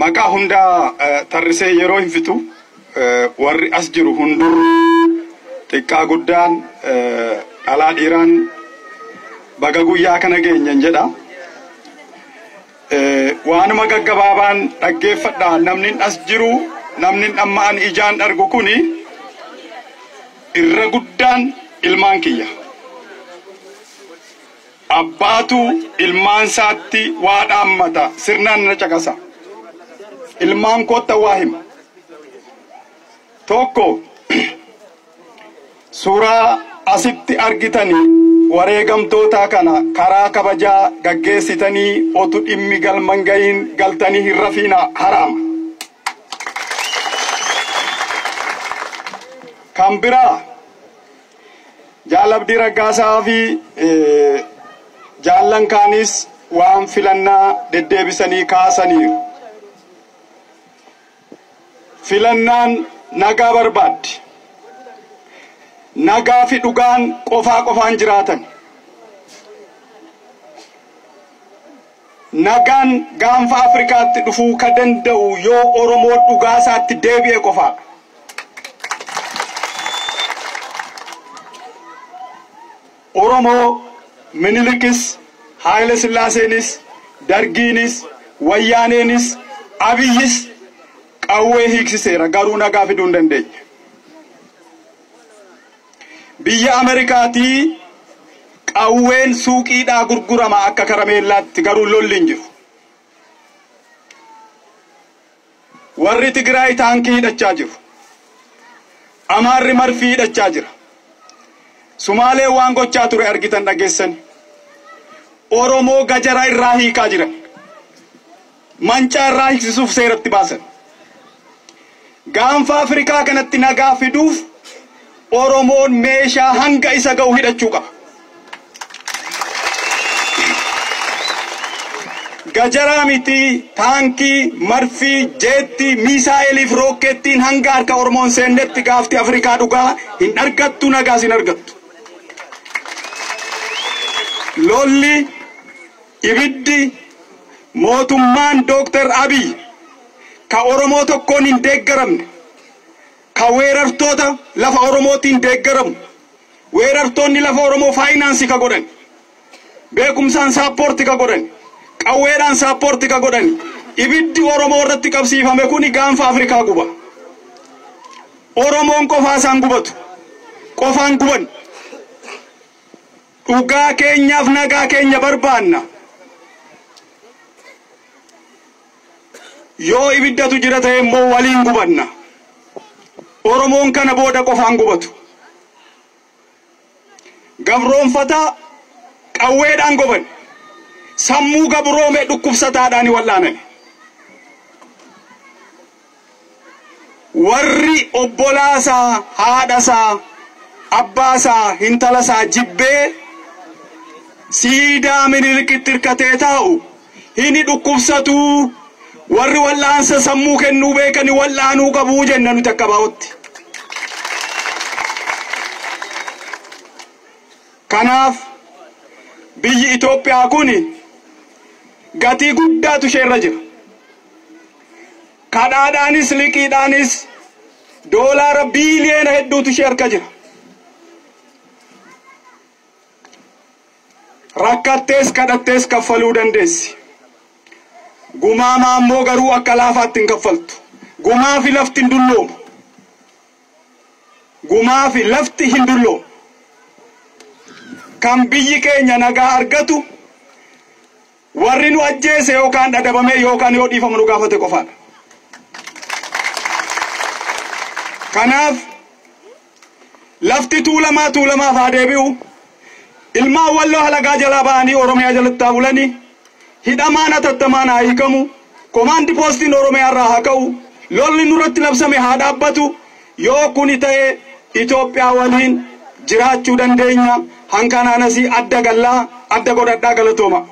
Maqaa hundaa tarrisee yeroo hin fitu warri as jiru hundur xiqqaa guddaan dhalaa dhiiraan baga guyyaa kana geenyan jedha. Waanuma gaggabaabaan dhaggeeffadha namni as jiru namni amma an ijaan argu kuni irra guddaan ilmaan kiyya. Abbaatu ilmaan isaatti waa dhaammata sirnaan na caqasa. Ilmaan kootta waa hima. Tokko suuraa asitti argitanii wareegamtoota kana karaa kabajaa gaggeessitanii otu dhimmi galman gahiin galtanii hin rafiina haraama. Kan biraa Jaalabdii Raggaasaa fi jaallan kaanis waan filannaa deddeebisanii kaasaniiru. Filannaan nagaa barbaaddi. Nagaa fi dhugaan qofaa qofaan jiraatan. Nagaan gaanfa Afrikaatti dhufuu ka danda'u yoo Oromoo dhugaa isaatti deebi'e qofaadha. Oromoo Minilikis, Haayile Sillaaseenis, Dargiinis, Wayyaaneenis, Abiyyis qawwee hiiksiseera garuu nagaa fiduu hin dandeenye. Biyya Ameerikaatii qawween suuqiidhaa gurgurama akka karameellaatti garuu lolli hin jiru. Warri Tigraay taankii hidhachaa jiru. Amaarri marfii hidhachaa jira. Sumaalee waan gochaa ture argitan dhageessan. Oromoo gajaraa irraa hiikaa jiran. Mancaa irraa hiiksisuuf seeratti baasan. Gaanfa Afrikaa kanatti nagaa fiduuf Oromoon meeshaa hanga isa ga'u hidhachuu qaba. Gajaraa miti taankii, marfii, jeetti, miisaa'eliif rookkettiin hanga harka Oromoon seennetti gaafti Afrikaa dhugaa hin argattu nagaas hin argattu. Lolli, ibiddi, mootummaan Dooktar Abiy ka Oromoo tokkoon hin deeggaramne, ka weerartoota lafa Oromootiin deeggaramu, weerartoonni lafa Oromoo faayinaansii ka godhan, beekumsaan saappoorti ka godhan, qawweedhaan saappoorti ka godhan, ibiddi Oromoo irratti qabsiifame kuni gaanfa Afrikaa guba. Oromoon qofaa isaan gubatu, qofaan guban. Dhugaa keenyaaf nagaa keenya barbaanna. Yoo ibiddatu jira ta'e immoo waliin gubanna. Oromoon kana booda qofaan gubatu. Gabroonfataa qawweedhaan goban. Sammuu gabroome dhukkubsataadhaan wal'aanan. Warri obbolaasaa, haadhasaa, abbaasaa, intalasaa jibbee siidaa Minilikitti hirkatee taa'u hini dhukkubsatuu. Warri wal'aansa sammuu kennuu beekani wal'aanuu qabuu jenna nuti akka baa'utti. Kanaaf biyyi Itoophiyaa kun gatii guddaatu isheerra jira. Kadhaadhaanis liqiidhaanis doolaara biiliyoona hedduutu ishee harka jira. Rakkattees kadhattees kaffaluu dandeessi. Gumaa maammoo garuu akka laafaatti hin kaffaltu. Gumaa fi lafti hin dulloomu. Gumaa fi lafti hin dulloomu. Kan biyyi keenya nagaa argatu warri nu ajjeese yookaan dhadhabame yookaan yoo dhiifamu nu gaafate qofaadha. Kanaaf lafti tuulamaa tuulamaaf haa deebi'u. Ilmaan walloo halagaa jalaa ba'anii Oromiyaa jalatti haa bulanii. Hidhamaan hatattamaan haa hiikamu. Komaandi poostiin Oromiyaa irraa haa ka'u. Lolli nurratti labsame haa dhaabbatu. Yoo kuni ta'e Itoophiyaa waliin jiraachuu dandeenya. Hankanaan asii adda gallaa adda godhadhaa galatooma.